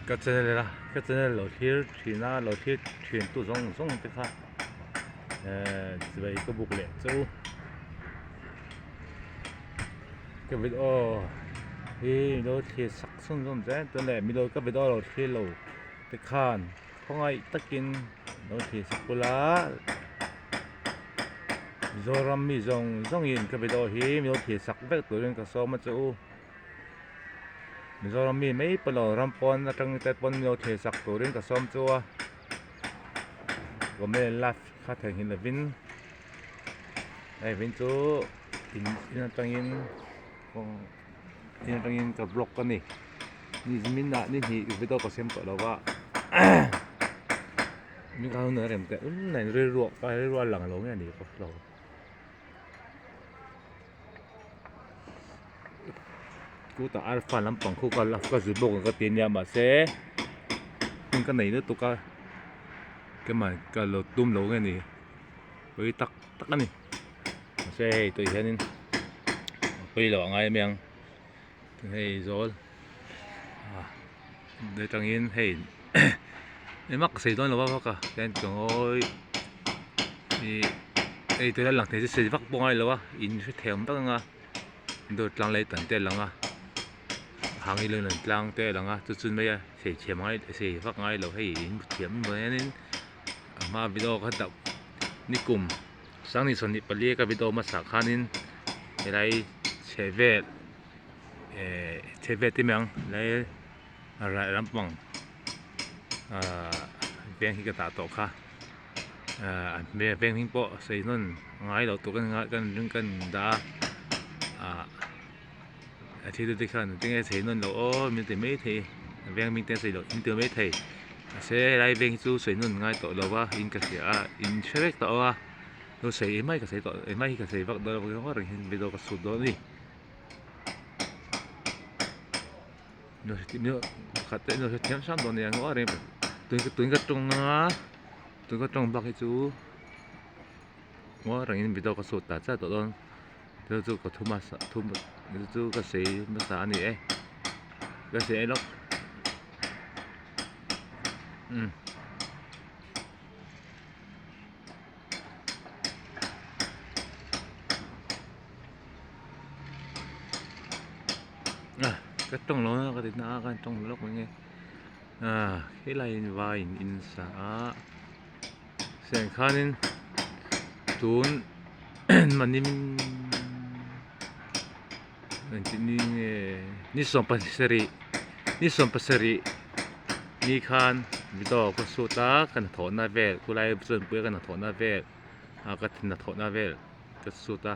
Ka channel a ka channel lo thlir thin a lo thlir thin tu zawng zawng te kha ehh chibai ka buk leh che u ka video hi milo thlir sak chhun zawm zel chuan leh milo ka video lo thlir lo te khan khawngaih takin lo thlir sak ula Mizoram mi zawng zawngin ka video hi milo thlir sak vek turin ka sawm a che u. Mizoram mi mai pawh lo ram pawn atang te pawn lo thlir sak turin ka sawm chu a comment love kha theihnghilh lovin hei vin chu in in atangin in atangin ka vlog a ni nimin ah ni hnih video ka siam tawh lo va min kha hun a rem teh ul a rilru ah rilru a lang lo nge ni ka hre lo. Chutah alpha lampang khu ka ka zir bawk ang ka ti ania mahse hun ka nei lutuk a keimah ka lo tum lo nge ni pawi tak tak a ni mahse hei tawh hianin a pawi loh a ngai mai ang hei zawl ah atangin hei engmah ka sawi dawn lo a vak a tihian ka ngawi ih hei tuna lang thei chu sawi vak pawh a ngai lo a in hrethiam vek ang a dawr tlang leh tan te a lang a hang hi lo tlang te a lang a chu chu mai a sawi thiam ngai sawi vak ngai lo hei in hmu thiam hianin a hma video kha dah nikum sanghnih sawmhnih pali ka video hmasa khanin helai chheh vel ehh chheh vel te mai ang helai raih lampang ahh veng hi ka dah tawh kha ahh an hmel veng hming pawh sawi hnawn ngai loh tur kan dah a ahh a thil te khan tinge sawi hnawn loh aw min ti maithei veng hming te sawi loh min ti maithei mahse helai veng hi chu sawi hnawn ngai tawh lo va in ka hria a in hre vek tawh a lo sawi emai ka sawi tawh emai hi ka sawi vak dawn lo reng hian video ka sut dawn a ni. Pakhat te ilo hrethiam hram dawn nia ngaw reng tun ka tawng anga tun ka tawng bak hi chu ngaw rengin video ka sut ta chiah tawh dawn chu chu ka thu hmasa thu chu ka sawi hmasa a ni e ka sawi lawk umm. Ka tawng lo a ka ti na a ka tawng lawk mai nge ah helai in vai in in sa a seng khanin tun mahni engtin nge ni sawmpasarih ni sawmpasarih ni khan video ka shoot a ka hnathawhna vel khulai chuanpui a ka hnathawhna vel ah ka hnathawhna vel ka shoot a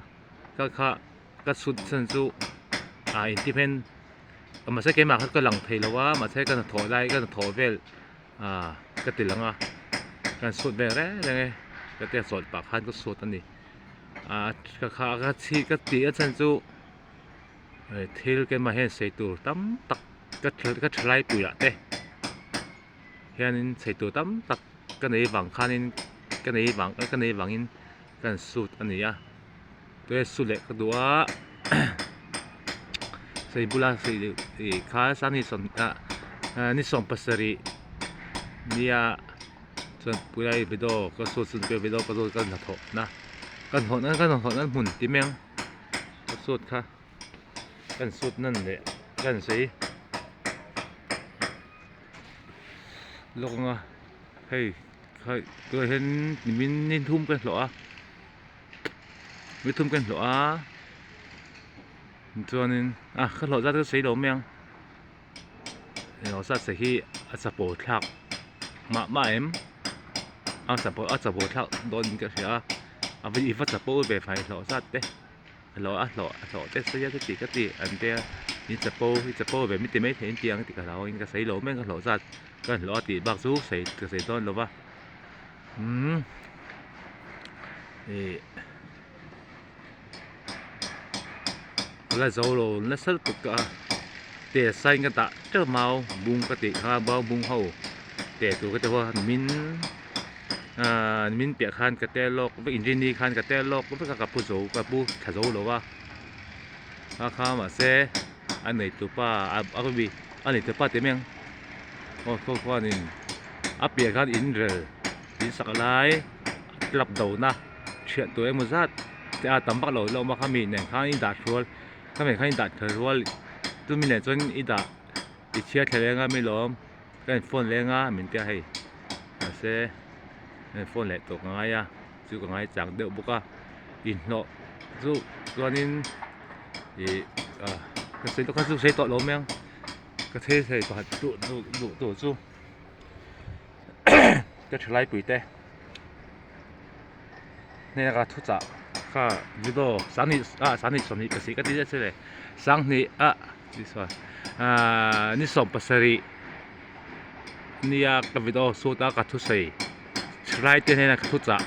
ka kha ka shoot chhan chu ah engtin hian mahse keimah kha ka lang thei lo a mahse ka hnathawh lai ka hnathawh vel ah ka ti lang a ka han shoot vel reng reng e ka tia chawlh pah khan ka shoot a ni ah ka kha ka chhi ka tih a chhan chu thil keimah hian sawi tur tam tak ka ka thalai puiah te hianin sawi tur tam tak ka nei vang khanin ka nei vang ka nei vangin ka han shoot a ni a tuna shoot leh ka duh a sawi bula sawi ih kha sangni sawm ah ni sawm pasarih nia chuan pulai video ka shoot chu video ka zawt ka hnathawh na ka hnathawh na ka hnathawh na hmun ti mai ang ka shoot kha ka shoot nan leh ka han sawi lawk ang a hei hei tunah hian nimin ni thum ka hlawh a ni thum ka hlawh a chuanin ah ka hlawh zat ka sawi lo mai ang hlawh zat che hi a chapo thlak mah mah em a chapo a chapo thlak dawn in ka hria a a i va chapo ve fai hlawh zat te. Hlawh a hlawh a hlawh te sawi a ka ti ka ti an tia i chapo i chapo ve mi ti mai thei in ti ang tih ka hlau a in ka sawi lo mek a hlawh zat ka hlawh a tih bak chu sawi ka sawi dawn lo va umm ih la zo lo nasa lutuk a te sign ka dah teuh mau bung ka tih kha mau bung ho te tur ka ti ho a min. Ahh min piah khan ka tel lawk vek inrini khan ka tel lawk vek a ka pu zo ka pu tha zo lo a a kha mahse a nei tupa a a nei tupa tih mai ang. Aw saw khuanin a piah khan in rel in sak lai club do na thiah tur emaw zat te a tam vak lo la awm a khami nen khan in dah hrual khami khan in dah thla rual chumi nen chuan i dah i chhiar thla leng a mi lawm ka in phone leng a min tia hei mahse in phone leh tawh ka ngai a chu ka ngai chak deuh bawk a inhlawh chu chuanin ih ah ka sawi tawh kha chu sawi tawh lo mai ang ka thil sawi pakhat duh duh duh tur chu ka thalai pui te hnena ka thu chah kha judo sanghnih ah sanghnih sawmhnih pasarih ka ti zet se sanghnih ah ahh ni sawm pasarih nia ka video shoot a ka thusawi thalai te hnena ka thu chah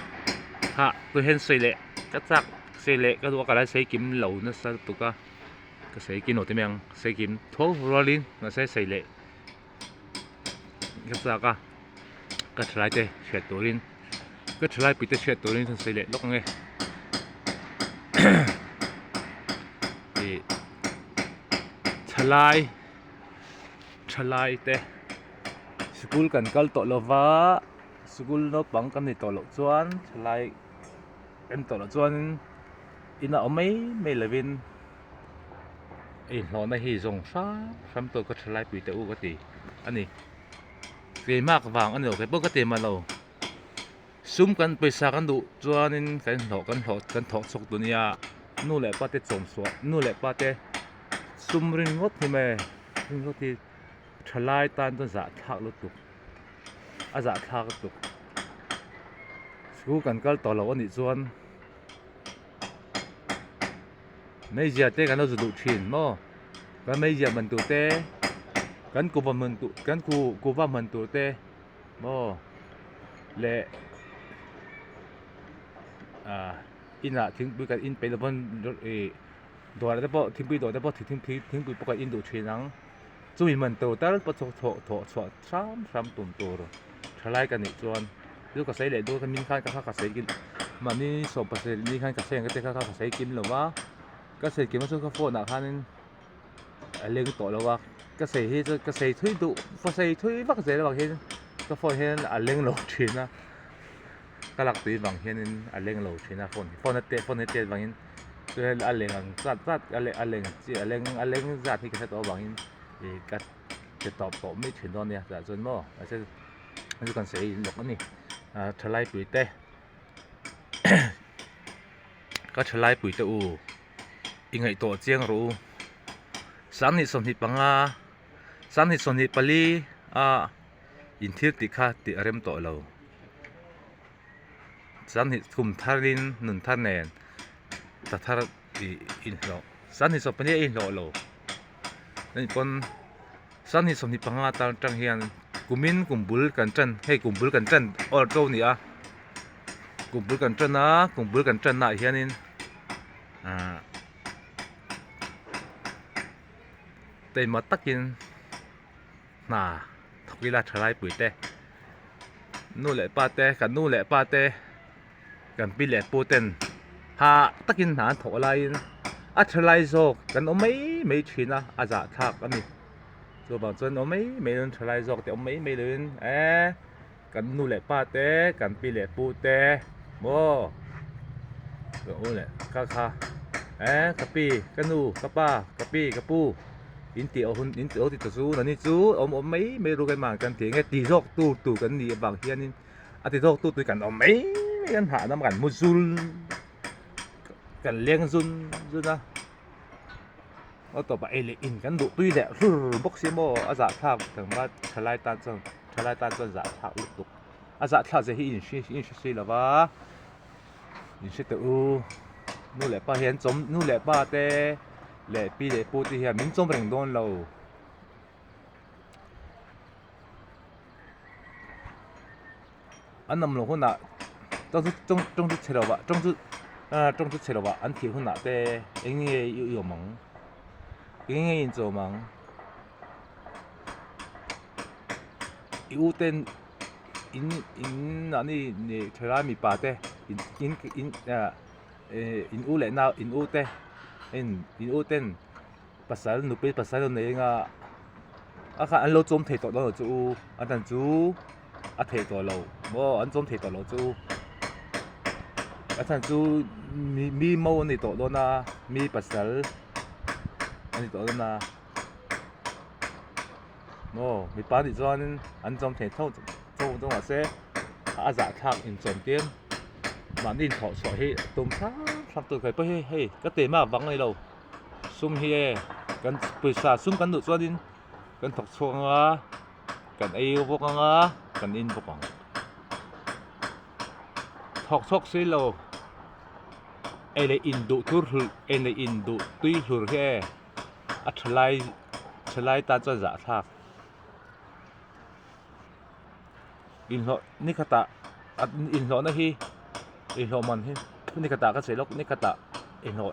kha tu hian sawi leh ka chak sawi leh ka duh a ka la sawi kim lo nasa lutuk a ka sawi kim lo te mai ang sawi kim tho rualin mahse sawi leh ka chak a ka thalai te hriat turin ka thalai pui te hriat turin ka sawi leh lawk ang e ih thalai thalai te sikul kan kal tawh lova sikul naupang kan ni tawh loh chuan thalai en tawh loh chuan inah awm mai mai lovin inhlawhna hi zawng hrang hrang tawh ka thalai pui teh u ka ti a ni keimah vang a ni lo kei pawh ka ti mah lo sum kan pawisa kan duh chuanin kan inhlawh kan hlawh kan thawk chhuak duh nia nu leh pa te chawm chhuah nu leh pa te sum ringawt hi mai ringawt hi thalai tan chuan zahthlak lutuk a zahthlak lutuk school kan kal tawh loh a nih chuan. Meizia te kan lo zu duh thin maw kan meizia man tur te kan kuhva man tur kan kuhva man tur te maw leh ah inah thingpui kan in peih lo pawn ih dawrah te pawh thingpui dawr te pawh thingpui pawh kan in duh thin ang chumi man tur tal pawh chu thawh thawh chhuah hram hram tum tur thalai ka nih chuan. Chu ka sawi leh dawn kha min khan ka kha ka sawi kim mahni sawm pasarih ni khan ka sawi ang ka ti kha ka sawi kim lo va ka sawi kim chu ka phone ah khanin a leng tawh lo a ka sawi hi chu ka sawi thui duh ka sawi thui vak zel avang hian ka phone hian a leng lo thin a ka lak tui vang hianin a leng lo thin a phone phone a tet phone a tet vangin chuan a leng ang zat zat a leng a leng chi a leng a leng zat hi ka hre tawh avangin ih ka ti tawp tawh mai thin dawn nia chutah chuan maw mahse chu kan sawi lawk a ni ah thalai pui te ka thalai pui te u i ngaihtuah chiang rawh u sanghnih 25 sanghnih 24 a in thil tih kha tih a rem tawh lo sanghnih kum thar in nun thar nen tla thar ih inhlawh sanghnih 24 a inhlawh lo hei pawn. Sanghnih 25 tan atang hian kumin kum bul kan tan hei kum bul kan tan awr to a ni a kum bul kan tan a kum bul kan tan naah hianin ahh taima takin hna thawk ila thalai pui te nu leh pa te kan nu leh pa te kan pi leh pu ten hah takin hna an thawh laiin a tha lai zawk kan awm mai mai thin a a zahthlak a ni chuvang chuan awm mai mai lovin tha lai zawk te awm mai mai lovin eee kan nu leh pa te kan pi leh pu te maw ka u leh kha kha eee ka pi ka nu ka pa ka pi ka pu in tih hun in tih ti ta chu nani chu awm awm mai mai ru kan kan tih nge ti zawk tur tur kan nih avang hianin. A ti zawk tu tui kan awm mai mai an hah na kan mu zul kan leng zun zun a a tawpah ei leh in kan duh tui leh hlur bawk si maw a zahthlak tlangval thalai tan chuan thalai tan chuan zahthlak lutuk a zahthlak zia hi in hre in hre si lova in hre teh u nu leh pa hian chawm nu leh pa te leh pi leh pu te hian min chawm reng dawn lo. An awm loh hunah tawng chu chhe lovah tawng chu ah tawng chu chhe lovah an thih hunah te eng nge i awm ang eng nge i inchawm ang i u ten in in mahni thalai mipa te in in in ah in u leh nau in u te in u ten pasal nupui pasal an nei anga. A khan an lo chawm thei tawh dawn lo chu u a dan chu a theih tawh lo maw an chawm thei tawh lo chu a chhan chu mi mi mo a ni tawh dawn a mi pasal a ni tawh dawn a maw mipa nih chuanin an chawm thei tho tho chu mahse a zahthlak inchawm tir mahni inthawh chhuah hi tum hrang hrang tur kei pawh hi hei ka tema vang a ni lo. Sum hi e kan pawisa sum kan duh chuanin kan thawk chhuak ang a kan ei bawk ang a kan in bawk ang thawk chhuak si lo ei leh in duh tur hlur ei leh in duh tui hlur hi e a tha lai tha lai tan chuan zahthlak inhlawh ni khatah inhlawhna hi inhlawh man hi ni khatah ka sawi lawk ni khatah inhlawh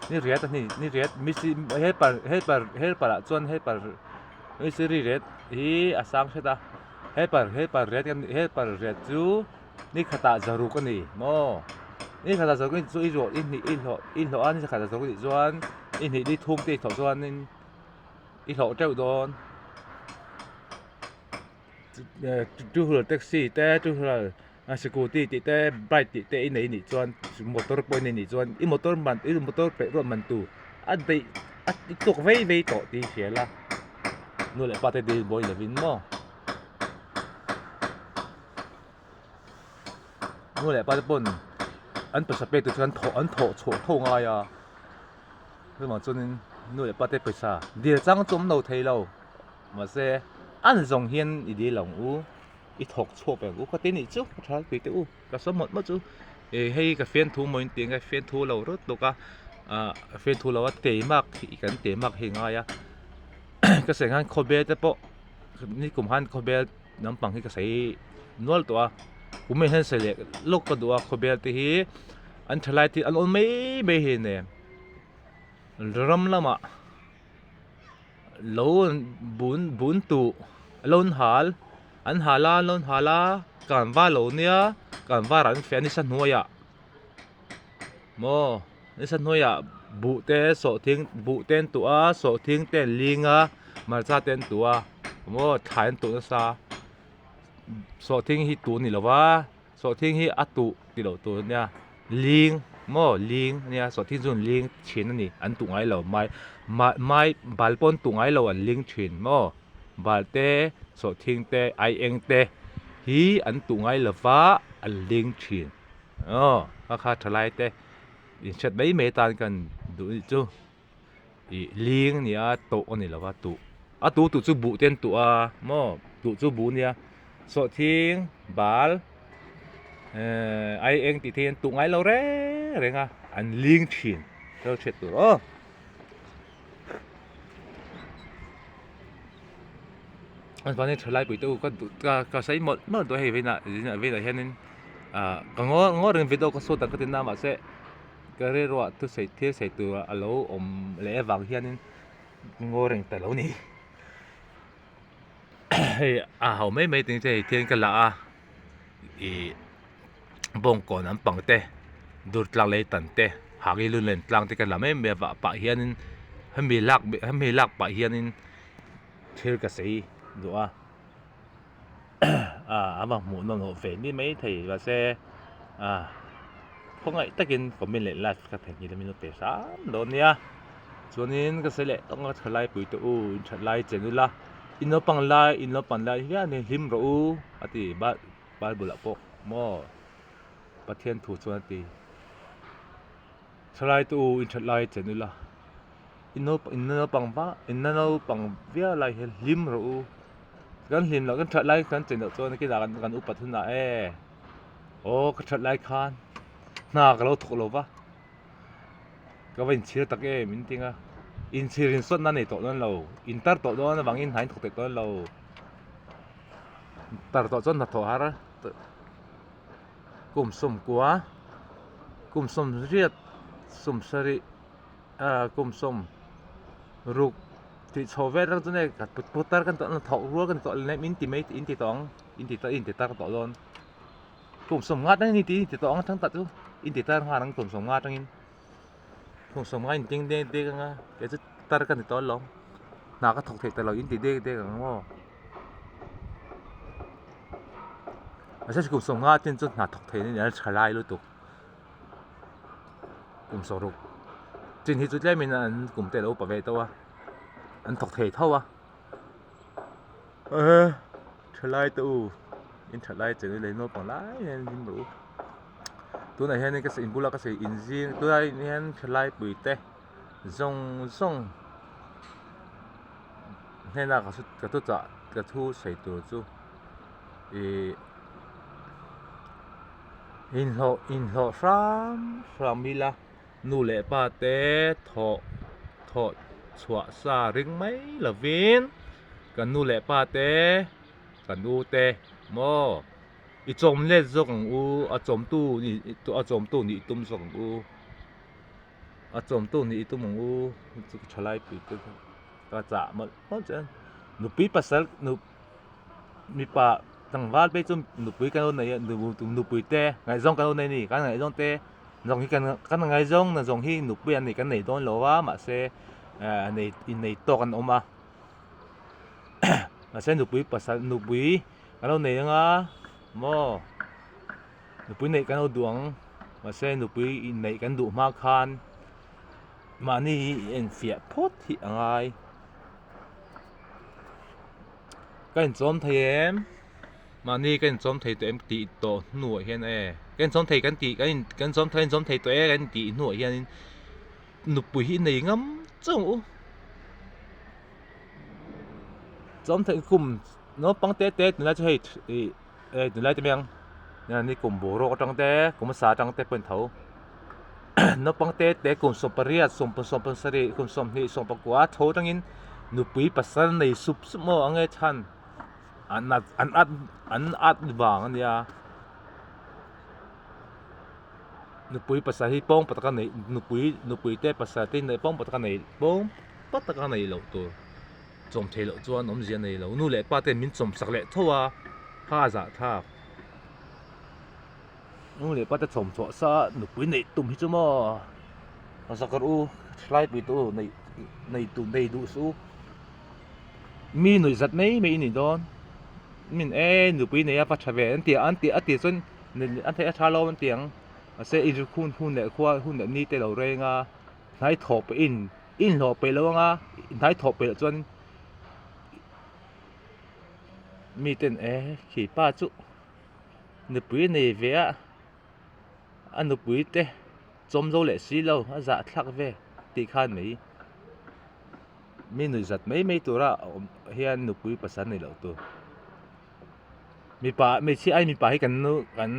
ni riat a ni ni riat misi helper helper helper ah chuan helper mistiri riat hi a sang hret a helper helper riat kan helper riat chu ni khatah zaruk a ni maw ni khatah zaruk a nih chu i hlawh i hnih i hlawh i hlawh a ni khatah zaruk a nih chuan i hnih ni thum te i hlawh chuanin i hlawh teuh dawn. Two wheeler taxi te two wheeler scooty tih te bike tih te i nei nih chuan motor pawh i nei nih chuan i motor man i motor peih ruat man tur a daih a i tawk vei vei tawh tih i hria la nu leh pa te dil buai lovin maw nu leh pa te pawn an pawisa pek tur chuan thawh an thawh chhuah tho ngai a chuvang chuanin nu leh pa te pawisa dil chang chu awm lo thei lo. Mahse, an zawng hian i dil ang u, i thawk chhuak ang u ka ti nih chu, ka tha pui teh u, ka saw mawlh mawlh chu. Ih hei ka fianthu maw in tih ang e, fianthu lo rawt tuk a, ah fianthu lo a teimak hi kan teimak hi a ngai a, ka sawi ang khan khawbel te pawh nikum khan khawbel lampang hi ka sawi nual tawh a, kum ah hian sawi leh lawk ka duh a khawbel te hi an thalai te an awn mai mai hi nen ram lamah. Lo bun bun tuh lo an hal an hal a lo an hal a kan var lo nia kan var an fiah nisa hnuaiah maw nisa hnuaiah buh te sawhthing buh te an tuh a sawhthing te an ling a hmarcha te an tuh a maw thlai an tuh nasa sawhthing hi tuh a ni lo va. Sawhthing hi a tuh tih loh tur ania ling maw ling ania sawhthing chu an ling thin a ni an tuh ngai lo mai mai mai bal pawh an tuh ngai lo an ling thin maw bal te sawhthing te aieng te hi an tuh ngai lo va an ling thin aw kha kha thalai te inhriat mai mai atan kan duh anih chu ih ling a ni a tawh a ni lo va tuh a tu tuh chu buh te an tuh a maw tuh chu buh a nia sawhthing bal ehh ai eng tih te hi an tuh ngai lo reng reng a an ling thin ka lo hriat tur aw. Chuan thalai pui te u ka duh ka ka sawi mawlh mawlh dawn hei vawiinah vawiinah hianin ah ka ngaw ngaw reng video ka sawi dan ka ti na mahse. Ka rilruah thusawi thil sawi tur a lo awm leh avang hianin ngaw reng ta lo ni. Hei a ho mai mai ting che hei thian ka la a ih bawngkawn an pang te dur tlang lei tan te hagi lu len tlang te ka la mai mai a vah pah hianin hemi lak hemi lak pah hianin thil ka sawi duh a ah a va hmuh nawm loh ve ni maithei mahse ah khawngaih takin comment leh like ka theihnghilh a min lo pe hram dawn nia chuanin ka sawi leh tawng a thalai pui te u in that lai chen ula in naupang lai in naupang lai hian hlim rawh u a ti bible ah pawh maw Pathian thu chuan a ti thalai te u in that lai chen ula in naupang va in naupang viau lai hian hlim rawh u kan hlim loh kan that lai kan chen loh chuan kinah kan upat hunah e aw ka that lai khan hna ka lo thawk lo va ka va inchhir tak em in tinga inchhir insawt na nei tawh dawn lo intar tawh dawn avangin hna in thawk theih dawn lo tar tawh chuan hnathawh har a kum sawmkua kum sawmriat sawmsarih ah kum sawm ruk tih chho vel reng chu nge putar kan tawh thawk rual kan tawh lem in ti mai in ti tawh ang in ti in ti tar tawh dawn kum sawm nga atangin in ti tawh ang thang tak chu in ti tar nghal ang kum sawm nga atangin kum sawm nga in ding dek dek anga kei chu tar ka ni tawh alawm. Hna ka thawk thei ta lo in ti dek dek ang maw? Mahse kum sawmnga chin chu hna thawk thei na nia tha lai lutuk. Kum sawruk chin hi chu tlemin an kum te a lo upa ve tawh a, an thawk thei tho a. Tha lai te u, in tha lai che lei naupang lai hian hlim rawh u. Tunah hianin ka in bula ka sawi inzing tunah hian tha lai pui te zawng zawng hnena ka ka thu chah ka thu sawi tur chu ihh inhlawh inhlawh hram hram ila nu leh pa te thawh thawh chhuah sa ring mai lovin kan nu leh pa te kan u te maw i chawm let zawk ang u a chawmtu nih a chawmtu nih tum zawk ang u. A chawmtu nih i tum ang u chu ka thalai pui te kha ka chah mawlh mawlh che a nupui pasal nu mipa tlangval phei chu nupui kan lo nei a nupui te ngaihzawng kan lo nei a ni kan ngaihzawng te zawng hi kan ngaihzawng na zawng hi nupui an nei kan nei dawn lo a mahse eh nei innei tawk an awm a mahse nupui pasal nupui kan lo nei anga maw. Nupui neih kan lo duh ang, mahse nupui inneih kan duh hma khan mahni hi i enfiah phawt hi a ngai. Ka inchawm thei em? Mahni ka inchawm thei tawh em tih tawh hnuah hian e ka inchawm thei kan tih kan in kan inchawm thei inchawm thei tawh e kan tih hnuah hianin nupui hi nei ngam chauh ang u. Chawm theih kum naupang te te tunlai chu hei ih hei tunlai te mai ang ni kum boruak atang te kum hmasa atang te pawh a in tho naupang te te kum sawmpariat sawmpasarih kum sawmhnih sawmpakua tho atangin nupui pasal nei sup sup maw ang e chhan an at an at an at vang a nia nupui pasal hi pawng patak a neih nupui nupui te pasal te pawng patak a neih pawng patak a neih loh tur. Chawm theih loh chuan awmzia nei lo. Nu leh pa ten min chawm sak leh tho a, kha a zah thlak. Nu leh pa te chawm chhuah sa nupui neih tum hi chu maw a zak rawh u, thalai pui tawh u, neih nei tu nei duh suh u. Mi nuih zat mai mai i ni dawn. Min e nupui nei a va tha ve an ti an ti a ti chuan an theih a tha lo an ti ang. Mahse i hun hun leh khua hun leh ni te lo reng a, hnai thawh pawh in. Inhlawh peih lo anga hnai thawh peih loh chuan miten e khi pa chu nupui a nei ve a a nupui te chawm zo leh si lo a zah thlak ve tih khan mai mi nuih zat mai mai tura a awm hian nupui pasal nei loh tur mipa hmeichhia ai mipa hi kan nu kan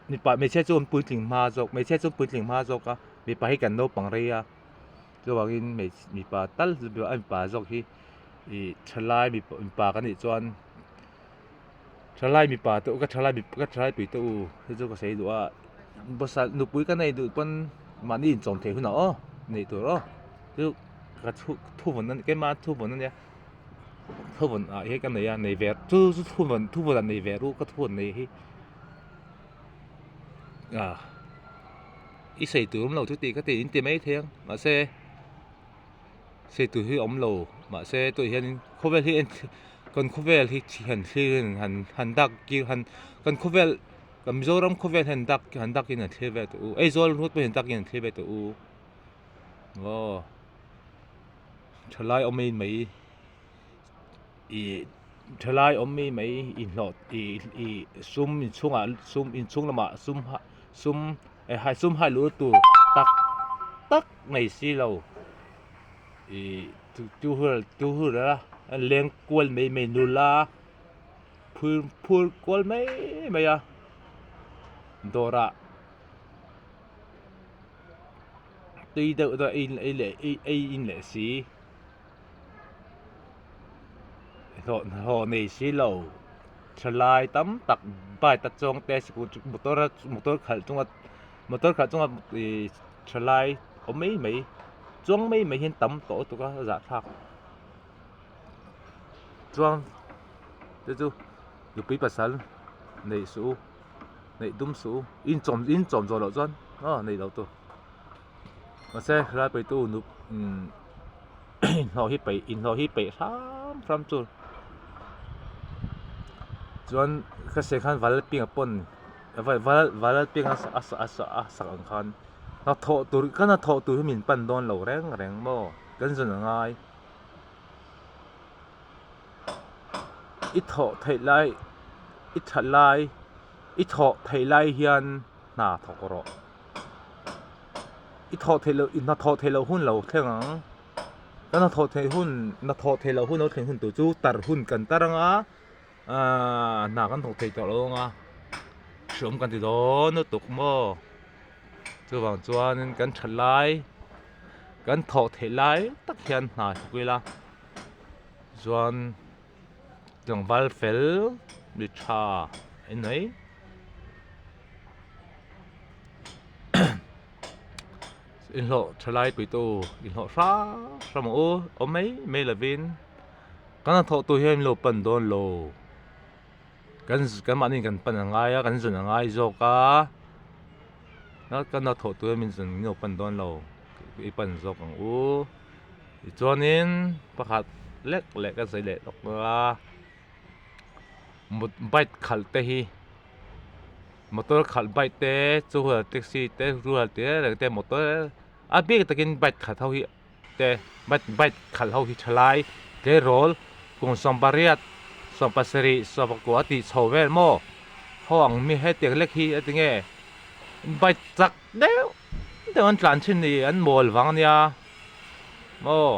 mipa hmeichhia chu an puitling hma zawk hmeichhia chu puitling hma zawk a. Mipa hi kan naupang rei a, chuvangin hmeichhe mipa tal chu a mipa zawk hi ih thalai mipa ka nih chuan thalai mipa te u ka thalai ka thalai pui te u hei chu ka sawi duh a pasal nupui ka nei duh pawn mahni inchawm theih hunah aw neih tur aw chu ka thu thuvawn a ni keimah thuvawn a nia thuvawn ah hian ka nei a nei ve chu chu thuvawn thuvawn ah nei ve ru ka thuvawn nei hi ah. I sei tur awm lo chu tih ka ti in ti mai thei ang mahse sei tur hi a awm lo mahse tunah hianin khawvel hi en kan khawvel hi han thlir in han han dak kir han kan khawvel kan Mizoram khawvel hian dak han dak in an thlir vel tawh u Aizawl ringawt pawh hian dak in an thlir vel tawh u aw thalai awm mai mai ih thalai awm mai mai inhlawh ih ih sum inchhungah sum inchhung lamah sum ha sum eh hai sum hai luh tur tak tak mai si lo ih two wheeler two wheeler a leng kual mai mai nula phur phur kual mai mai a dawrah tui deuh deuh ei ei leh ei in leh si. Hlawh nei si lo thalai tam tak bike a chuang te scooty motor a motor khalh chunga motor khalh chunga ih thalai awm mai mai chuang mai mai hian tam tawh lutuk a zahthlak chuan te chu nupui pasal neih suh u neih dum suh u inchawm inchawm zawh loh chuan aw neih loh tur mahse helai pawitu nup umm. Inhlawh hi peih inhlawh hi peih hram hram chu chuan ka sawi khan Valalpinga pawn Valalpinga a a sak ang khan hnathawh tur ka hnathawh tur hi min pan dawn lo reng reng maw kan zun a ngai i thawh theih lai i that lai i thawh theih lai hian hna thawk rawh. I thawh theih loh i hnathawh theih loh hun lo thleng ang. Kan hnathawh theih hun hnathawh theih loh hun lo thleng hun tur chu tar hun kan tar ang a, ahh hna kan thawk thei tawh lo ang a, hreawm kan ti dawn lutuk maw. Chuvang chuanin kan that lai kan thawh theih lai tak hian hna thawk ila chuan tlangval fel mi tha a ni mai. Inhlawh tha lai puitu inhlawh hrang hrang ang u awm mai mai lovin kan hnathawh tur hian min lo pan dawn lo kan kan mahni kan pan a ngai a kan zun a ngai zawk a kan hnathawh tur hian min zun min lo pan dawn lo i pan zawk ang u tichuanin pakhat lek leh ka sawi leh tawk a bike khalh te hi. Motor khalh bike te chu hual taxi te rual te reng te motor a bik takin bike khalh ho hi te bike bike khalh ho hi thalai tleirawl kum 18 17 19 a tih chho vel maw ho ang mi hetiang lek hi a ti nge bike chak deuh deuh an tlan thin ni an mawl vang ania maw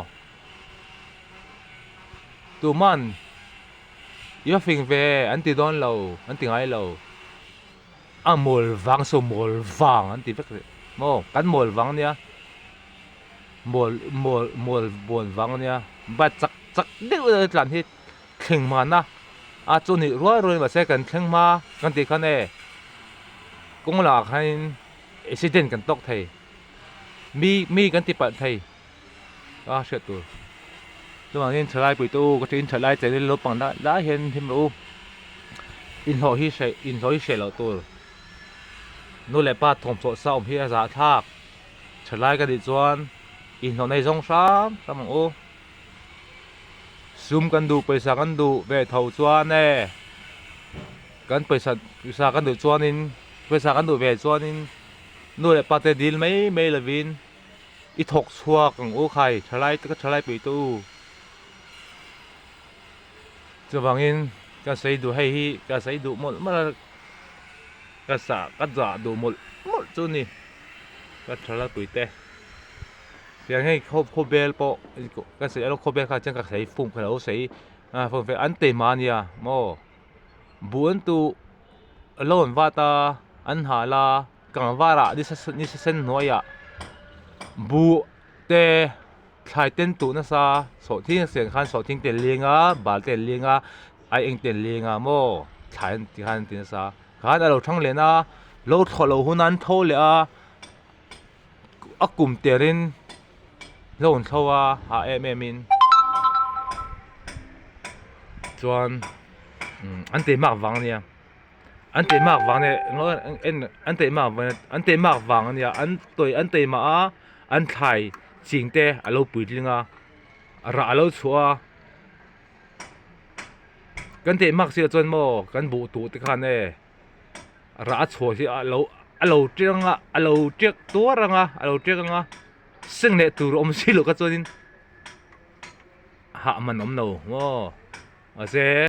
tuman. I va fing ve an ti dawn lo an ti ngai lo a mawl vang saw mawl vang an ti vek rih maw kan mawl vang ania mawl mawl mawl bawn vang ania bat chak chak deuh deuh tlan hi thleng hman a a chu nih rual rual mahse kan thleng hma kan tih khan e kawng lakah khanin accident kan tawk thei mi mi kan ti palh thei. a hriat tur chuvangin thalai puite u ka tiin thalai chei naupang lai lai hian hlim rawh u inhlawh hi hreh inhlawh hi hreh loh tur nu leh pa thawmhnaw sa awm hi a zahthlak thalai ka nih chuan inhlawh nei zawng hram hram ang u sum kan duh pawisa kan duh ve tho chuan e kan pawisa pawisa kan duh chuanin pawisa kan duh ve chuanin nu leh pa te dil mai mai lovin. I thawk chhuak ang u khai thalai ka thalai pui tawh u. Chuvangin ka sawi duh hei hi ka sawi duh mawlh mawlh a, ka sah ka zah duh mawlh mawlh chu ni ka thalai pui te. Tiang hei khawvel pawh ka sawi a khawvel kha chuan ka sawi fum ka lo sawi a fum an teima ania maw buh an tuh lo an vat a an hal a. Kangvarah ni sen hnuaiah buh te thlai ten tuh nasa sawhthing a siam khan sawhthing te an leng a bal te an leng a aieng te an leng a maw thlai an ti khan an ti nasa khan a lo thang leh na lo thlawh loh hun a an tho leh a a kum ter in lo an thlo a hah em em in chuan an tihmak vang a nia. An teimak vang ania an teimak vang an teimak vang ania an tawi an teimah a an thlai ching te a lo puitling a rah a lo chhuah a kan teimak chiah chuan maw kan buh tuh te khan e rah a chhuah hi a lo a lo tiak anga a lo tiak tuar anga a lo tiak anga seng leh tur a awm si loh kha chuanin hah man awm lo maw mahse.